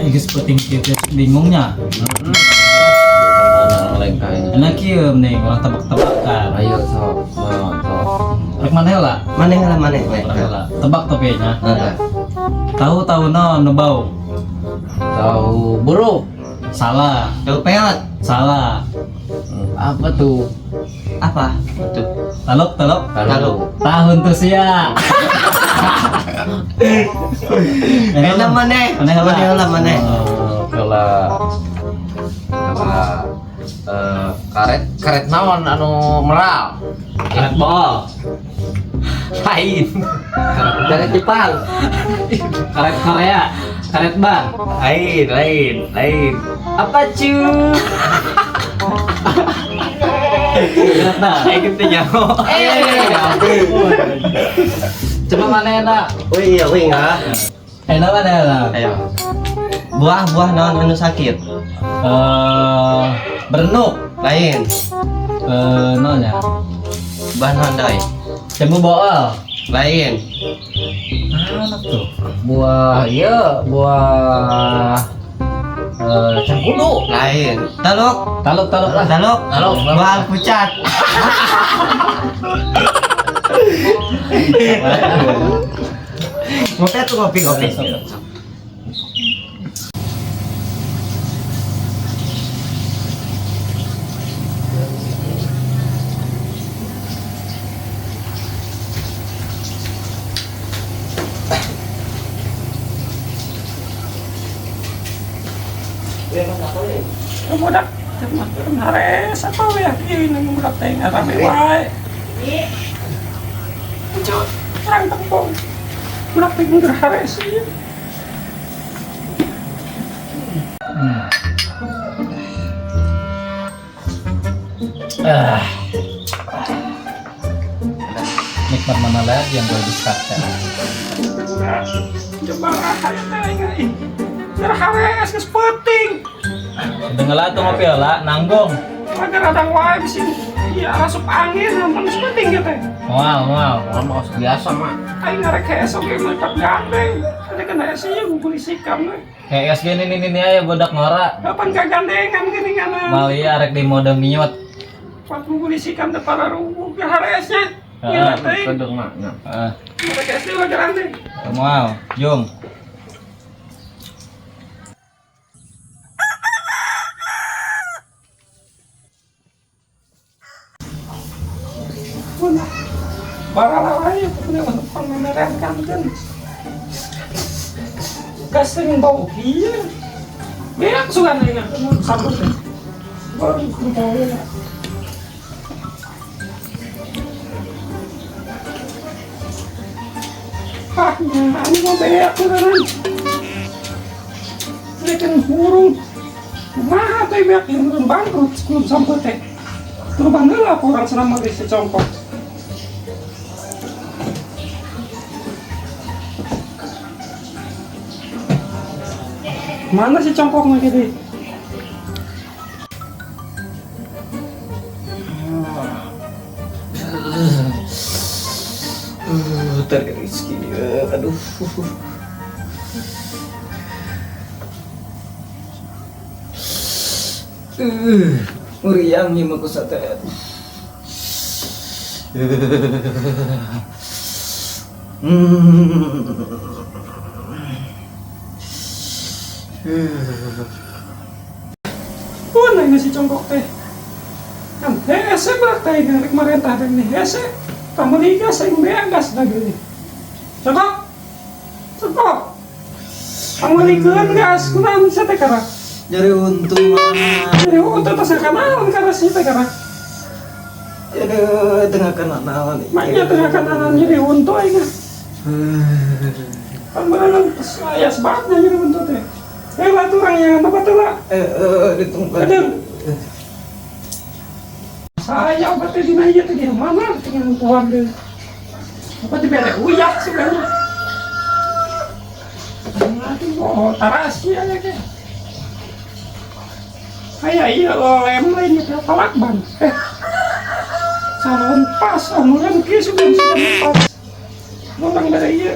Geus penting kieu teh bingungnya. Mana lengkahnya? Enak kieu nih urang tebak-tebakan. Ayo sok, naon sok. Rek maneh lah. Maneh lah maneh. Maneh lah. Tebak tapi nya. Heeh. Tahu tahu naon nu bau? Tahu buruk. Salah, Tahu peot. salah. Apa tuh? Apa? Tuh. Taluk, taluk. Taluk. Tahun tuh sia. Enak maneh. Maneh lah. Maneh lah maneh. Kalau kalau karet karet naon anu meral Karet bool. Lain. Karet Jepang. Karet Korea, karet ban. Lain, lain, lain. Apa cu? Karet ban. Aing teh nyaho. Eh, ya ampun. Coba mana enak? Oh iya, wih enggak. Enak mana enak? Ayo. Buah-buah naon anu sakit? Eh, berenuk. Lain. Eh, naon ya? Buah naon deui? Jambu bool. Lain. Mana tuh? Buah iya, buah cangkudu. Lain. Taluk. Taluk, taluk lah. Taluk. Taluk. Buah pucat. Ngopi tuh ngopi ngopi. Budak hares apa ya ieu nu budak teh rame wae. Ucu, terang tempong. Budak teh mundur hares ieu. Ah. Nikmat mana lagi yang gue bisa Coba hayang teh aing euy. Keur hares geus peuting. Dengelah tuh ngopi lah, nanggung. Agar radang wae bisi ieu asup angin mun geus peuting ge teh. Mual, mual. Orang mah biasa mah. Aing ngarek hees oge meutak gandeng. Ada kena hees ieu guguli sikam we. Kayak gini nih nih ayo bodak ngora. Kapan kagandengan gini ngana. Malia rek di mode mute. Pat guguli sikam teh para rubuh keur haresnya. Ieu Ah, teh. Kedeng mah. Nya. Ah, Ngarek hees deui wajaran teh. mual, jung. Barala wae pokoknya masuk pameran kanten. Kasih bau kieu. Beak sugan aing mun sambut teh. Baru bau ya. Ah, ini mau beak urang. Lekan burung. Kumaha teh beak yang urang bangkrut sebelum sambut teh. Terubah heula ku urang selama di si congkok. Mana si congkok mah gitu? Rizky, aduh. Meriang nih mah sate. Pun ini si congkok teh. Kan hese berak teh rek marentah teh nih hese. Tah meuli gas aing beak gas da geuning. Congkok. Congkok. Pangmalikeun gas kunaon sia teh kara? Nyeri untung mah. Nyeri untung tos kanaon kara sia teh kara? Aduh, tengah kana naon. Maknya tengah kanaon nyeri untung aing mah. Pan beneran aya sebabna nyeri untung teh. Eh lah turang yang apa tuh lah? Ditunggu. Aduh. Saya obatnya di mana teh di mana tinggal tuan deh. Apa dibere uyah sebenarnya. Oh, tarasi aja ke. Kayak iya lem lain itu palakban. Salon pas, amuran kieu sudah pas. Ngomong dari iya.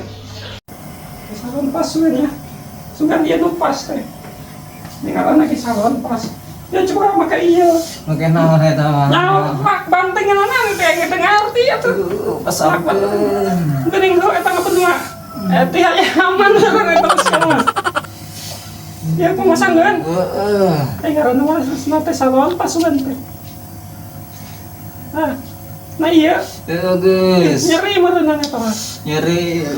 Salon pas sudah. Sugan dia nu pas teh. Ninggalan lagi salon pas. Ya coba make iya. Make naon eta mah? Nyawa lakban teh ngeunaan teh teu ngarti atuh. Pas ampun. Geuning heuh eta ngabenua. Teh aya aman urang eta mah. Ya pemasangkeun. Heeh. Ngaranna mah susna teh salon pas sugan teh. Nah, nah iya. Heuh geus. Nyeri meureunna eta mah. Nyeri.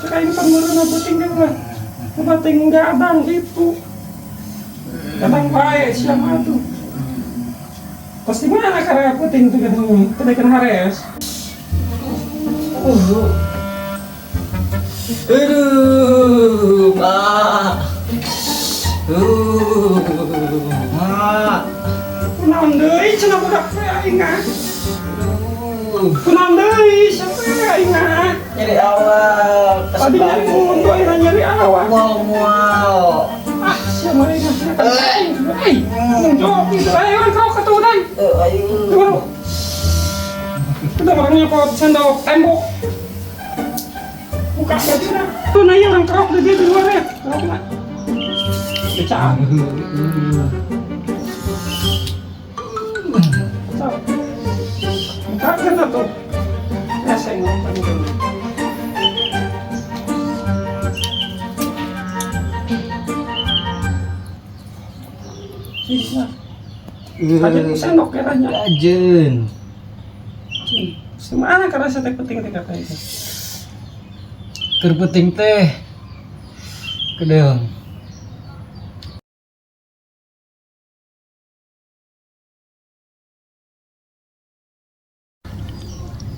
Cek aing pan meureunna peuting teh mah. Penting gadang gitu. Gadang bae sia mah tuh. Pasti mana karena peuting teh gadang teh hares. Aduh, Pak. Mak. Kunaon deui cenah budak teh aing ah. Kunaon deui sia teh aing ah. Nyeri awal. Tadi nyeri mundur aing nyeri awal. Mual-mual. Ah, sia mah aing ah. Eh, nunjuk gitu ayo kau keturunan. Ayo. Tunggu. Udah orangnya kok sendok tembok. Buka baju. Tuh nanya orang kerok di dia di luar ya. Kerok nak. Becak. Buka kan tuh. Ya saya ngomong dulu. Bisa. Kajen sendok kiranya. Kajen. Semana karena saya penting teh kata itu. Keur penting teh. Kedeung.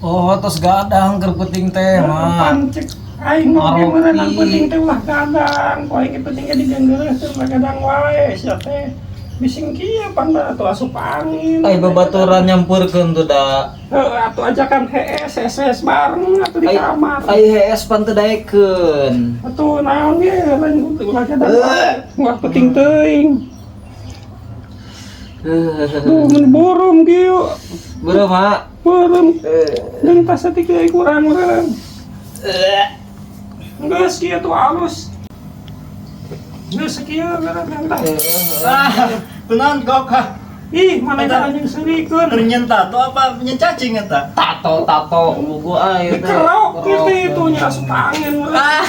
Oh, tos gadang keur penting teh mah. Pancek aing mah ge meunang penting teh ulah gadang. Ku aing penting ge digenggeureun teh ulah gadang wae sia teh. Bising kieu pan atuh asup angin. Ai babaturan nyampurkeun tuh da. Heuh atuh ajakan HS SS bareng atuh di kamar. Ai HS pan teu daekeun. Atuh naon ge lain ulah gadang. Ulah penting teuing. Duh, mun burum kieu. Beureum, Mak. Beureum. Deung tas teh kieu kurang meureun. Geus kieu tuh alus. Geus kieu meureun tah. Ah, kunaon kok ah? Ih, mana eta anjing seurikeun. Keur nyen tato apa nyen cacing eta? Tato tato buku aing teh. Dikerok kieu teh itu nya asup angin meureun. Ah,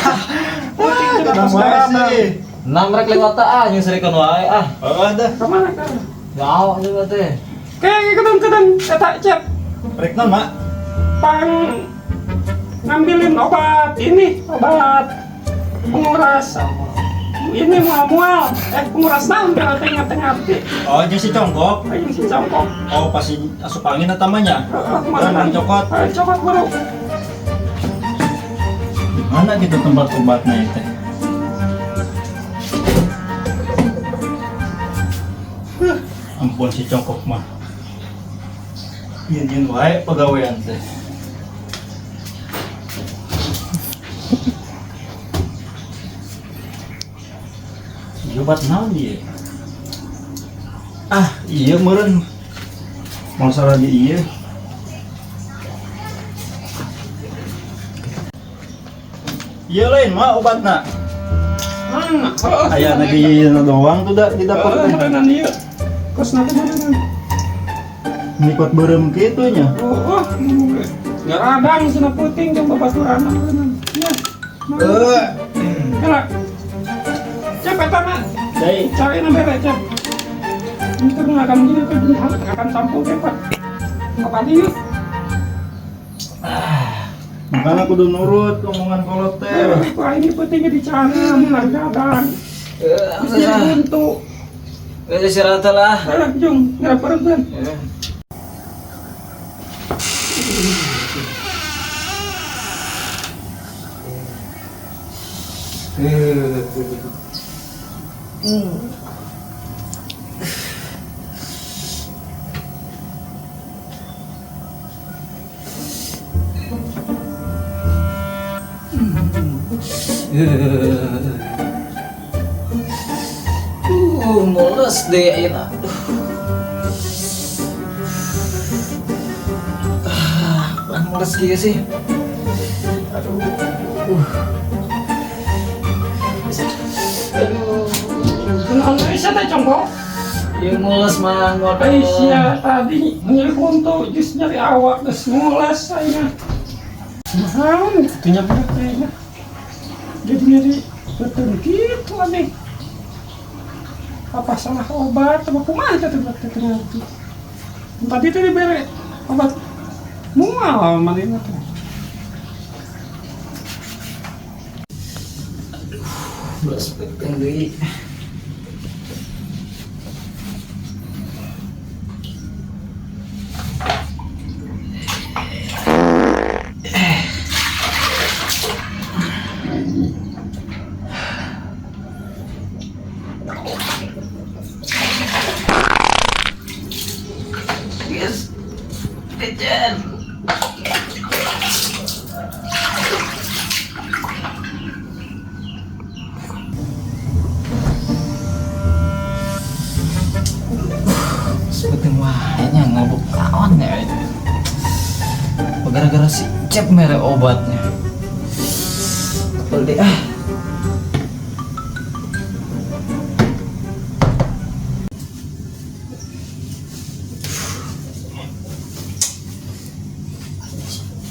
Penting teh sih. Nam rek lewat teh ah nyen seurikeun wae ah. Oh, dah. Kemana kan? Jauh juga teh. Kayak kadang-kadang eta cep. Rek naon, Mak? Pang ngambilin obat ini, obat penguras ini mual-mual, penguras naon kalau tengah-tengah arti. Oh, jeung si congkok. Jeung si congkok. Oh, pasti asup angin eta mah nya. Heeh, mana cokot? Cokot baru. Di mana gitu tempat obatnya itu? Ampun si congkok mah. Yen-yen wae pagawean teh. Ieu obat naon ieu? Ah, ieu meureun. Masalah di ieu. Ieu lain mah obatna. Aya lagi ieu doang tuh da di dapur teh. Meureunnan ieu. Kosna teh meureunnan. Nikot beureum kitu nya. Oh, garadang cenah puting jeung babaturan meureunnan. Ya. Heeh. Kela. Cep eta mah. Deui. Carina bere cep. Itu akan gini tuh akan sampul teh Pak. Kapan ieu? Ah, Makanya kudu nurut omongan kolot teh. Wah, ini pentingnya dicari, mulai gadang. Terus nyeri buntu. Wes istirahat lah. Alah, Jung, nggak perut. Mules deh ayeuna. Ah, mules kieu sih. Aduh. Aduh. Kenapa bisa teh congkok? Ya mules mah ngotot. Aisyah tadi nyeri buntu, jus nyeri awak, terus mules saya. Mahal, itunya bener kayaknya. Jadi nyeri betul gitu aneh. Apa salah obat apa kumaha teh teh ngerti. Tadi tuh diberi obat mual manehna teh. Belas penting deui. Yes. Kejar. Seperti wahnya ngobok kawan ya itu. Gara-gara si Cep mere obatnya. Betul deh ah.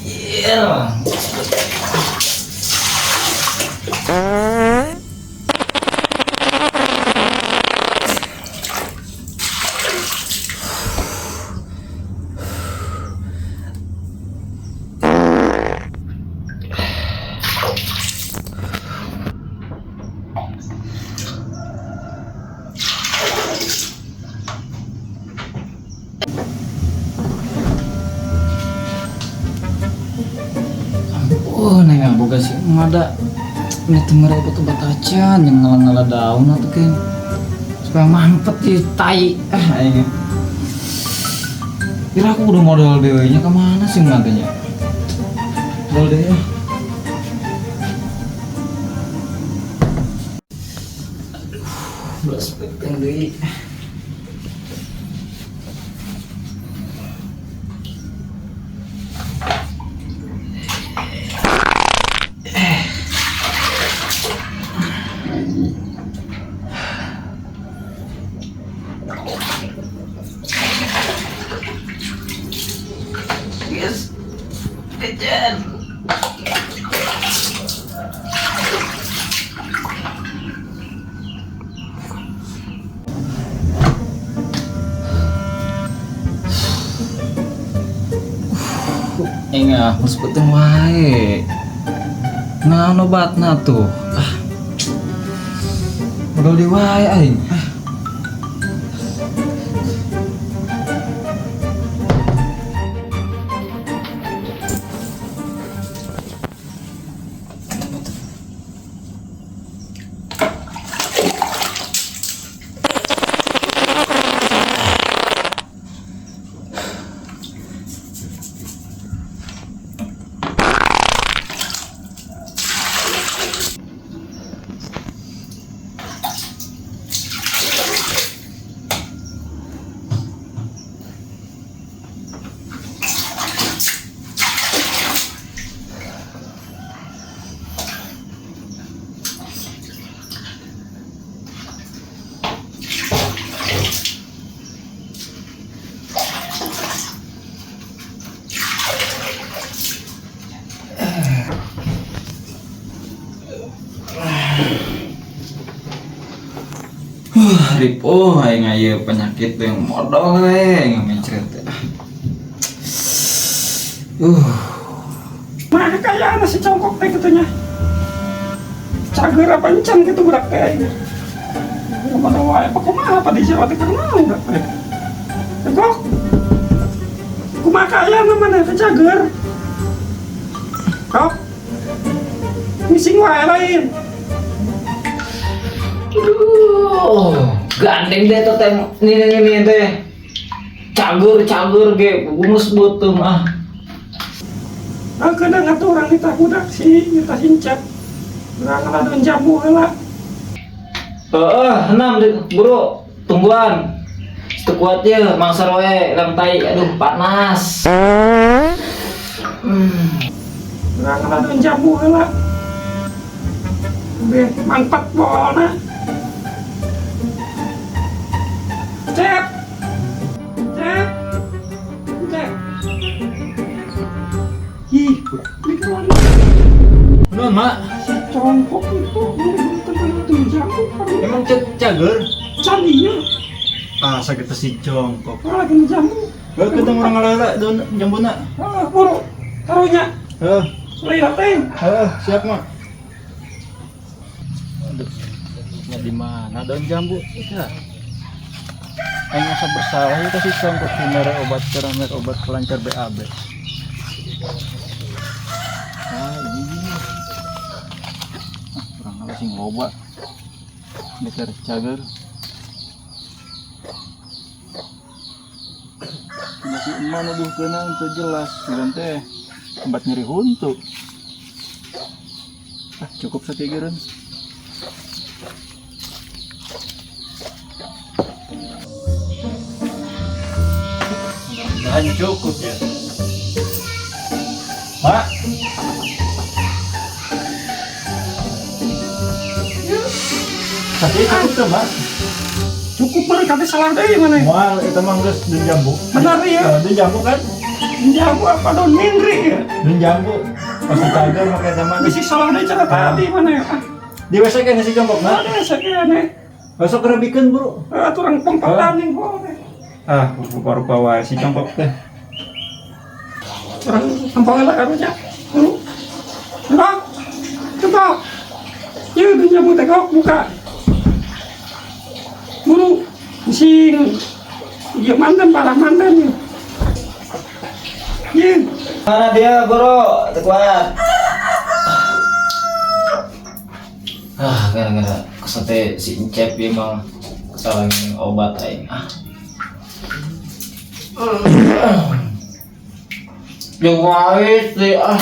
Iya. Oh, neng boga sih ada ini tuh mereka obat acan yang ngalah-ngalah daun atau kan supaya mampet di tai ah ini. Kira aku udah modal dewe-nya kemana sih nantinya? Modal dewe. Aduh, belas penting deui. Yes. Kejar. Enggak, harus penting wae. Nah, obatna tuh. Ah. Modal di wae aing. Ah. Ripuh aing aya penyakit yang modal we ngamecret. Mah, Kumaha kayana si congkok teh kitu nya. Cager apa encan gitu budak teh aing. Mana wae apa kumaha apa di jero teh kumaha budak teh. Congkok. Kumaha kayana mana teh cager. Kok. Ngising wae lain. Aduh, gandeng deh tuh teh nih teh. Cagur ge bungus beuteung ah. Ah keuna ngaturang kita budak si kita sincap. Urang ngaladon jambu heula. Heeh, enam bro, tungguan. Teu kuat ye mangsa roe lang tai, aduh panas. Urang ngaladon jambu heula. Be mantap bolna. Cep. Cep. Cep. Ih, mikiran Nuhun, Mak. si congkok itu itu jambu kan. Emang cager? Candinya Ah, sakit si jongkok. orang lagi jambu. Heuh, kita urang ngaleula daun jambuna. Ah, buru. Taruhnya. Heuh, Lila teh. heuh, siap, Mak. Aduh, di mana daun jambu? Ya. Aing asa bersalah ya si congkok mere obat keur mere obat pelancar BAB. Ah, ini. Ah, urang ngala sing loba. Beker cager. Masih emak nuduhkeunna teu jelas, sugan teh tempat nyeri huntu. Ah, cukup sakieureun. Mudah-mudahan cukup ya. Mak. Tapi cukup tuh, Mak. Cukup baru kata salah deh mana. Moal eta mah geus daun jambu. Benar ya. Daun jambu kan? Jambu apa daun mindri ya? Daun jambu. Pasti cager make eta mah. Bisi salah deh cara tadi mana ya? Ah, Di WC kan si jongkok, Mak. ada sekian. Besok kerabikeun, Bro. Ah, turang pangpatanin kok. Ah, rupa-rupa wae si jongkok teh. Orang tampang lah karunya. Dulu. Jongkok. Jongkok. Ya, daun jambu teh kok buka. Buru. Sing. Iya mantan parah mantan. Iya. Mana dia, bro? Teu kuat. Ah, gara-gara kesete si Encep ieu mah kesalahan obat aing. Ah. Jeung wae sih ah.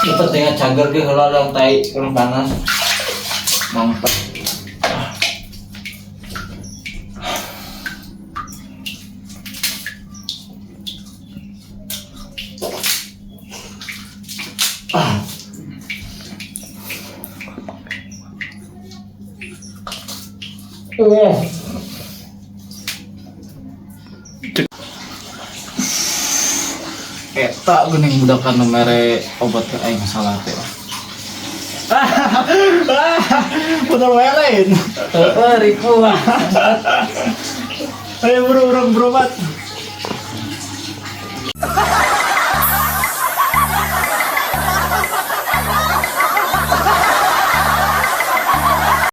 Yang pentingnya cager ge heula yang tai kurang panas. Mampet. Oh. Eta geuning budak anu mere obat ke aing salah teh. Bener wae lain. Heeh, ripuh. Ayo bro, urang berobat.